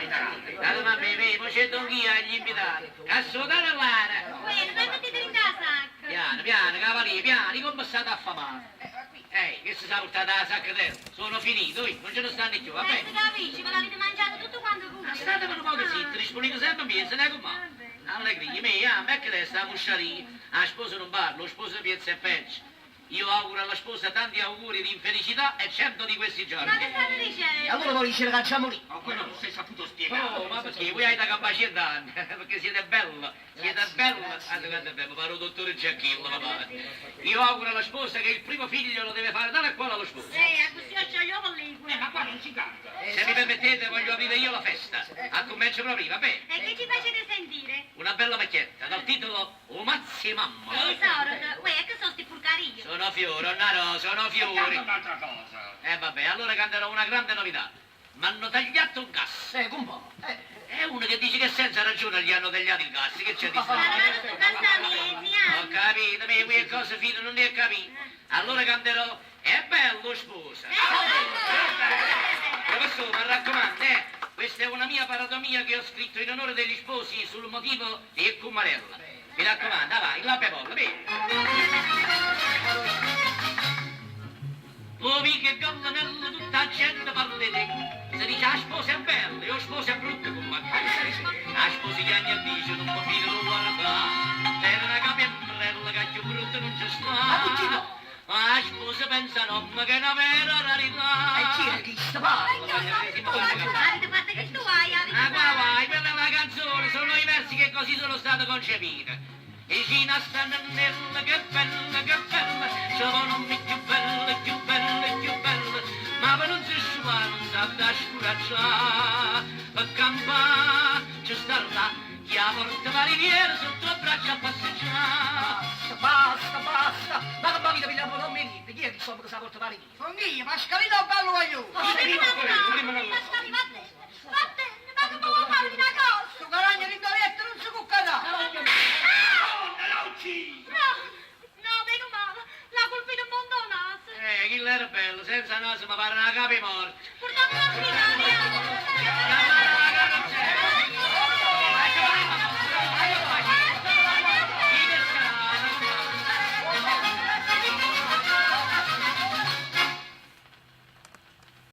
Date a me, me, mo ce dongo io agli invitati. Cazzo, date l'ara. Uè, non mettete in la sacca. Piano, piano, cavaliere, piano, come state affamato. Ehi, che si sa portata la sacca terra? Sono finito, oi, non ce ne stanno più, va Eh, bene? si capisce, ma l'avete mangiato tutto quanto voi. Ma statemi un poco zitto, rispondete sempre a me, se ne come. Allegria, me, ah, ma che sta musciaria? La sposa non parla, lo sposo piezza e peggio. Io auguro alla sposa tanti auguri di infelicità e cento di questi giorni. Ma che state E dicendo? allora vuoi dicere che già morì. Ma quello non sei saputo spiegare. Oh, ma perché voi avete capacità d'anni? Perché siete bella, siete Grazie, bella. grazie. Guarda quanto è bello, pare un dottore Giacchillo, ma pare. Io auguro alla sposa che il primo figlio lo deve fare tale e quale allo sposo. Eh, così ho sciaglio con lingua. Eh, ma qua non si canta. Se mi permettete voglio aprire io la festa. A comincio proprio, va bene? E che ci facete sentire? Una bella macchietta dal titolo O Mazzi Mamma. Eh, sorte, uè, che sono sti porcarie? Sono fiori, una rosa, sono E fiori. canta un'altra cosa. E vabbè, allora canterò una grande novità. M'hanno tagliato un gas. Un po'. È uno che dice che senza ragione gli hanno tagliato il gas, che c'è di Ma strano? la tu canta mezzi Ho anni. capito, ma qui è cosa fine, non ne ho capito. Allora canterò È bello sposa. Professore, mi raccomando, eh, questa è una mia paratomia che ho scritto in onore degli sposi sul motivo di Cumarella. Mi raccomando, vai, la bevola, via. Voi che gallanella tutta la gente parla di te. Si dice la sposa è bella e la sposa è brutta come me. La sposa che ogni dice non può più guardare. Era una capiambrella che più brutta non ci sta. Ma tutti no. La sposa pensa no, ma che è una vera rarità. E chi è chi sta parla? Avete fatto che tu hai, avete Ah, qua fatto. vai, quella è una canzone, sono i versi che così sono stati concepiti. E Gina sta nella, che bella, che bella, se non mi più bella, più bella, più bella, ma per non si sciupare, non sa da scuracciare, per campare ci starà, chi a porta la riviera sotto il braccio a passeggiare. Basta, basta, basta. Ma che mi pigliamo non mi niente. Chi è che so che sa porta pare io? Sono io, Pascalino bello voglio. Oh, prima no, Pascalì, vattene, vattene, ma come vuoi farmi una cosa? Sto caragno rindovinto.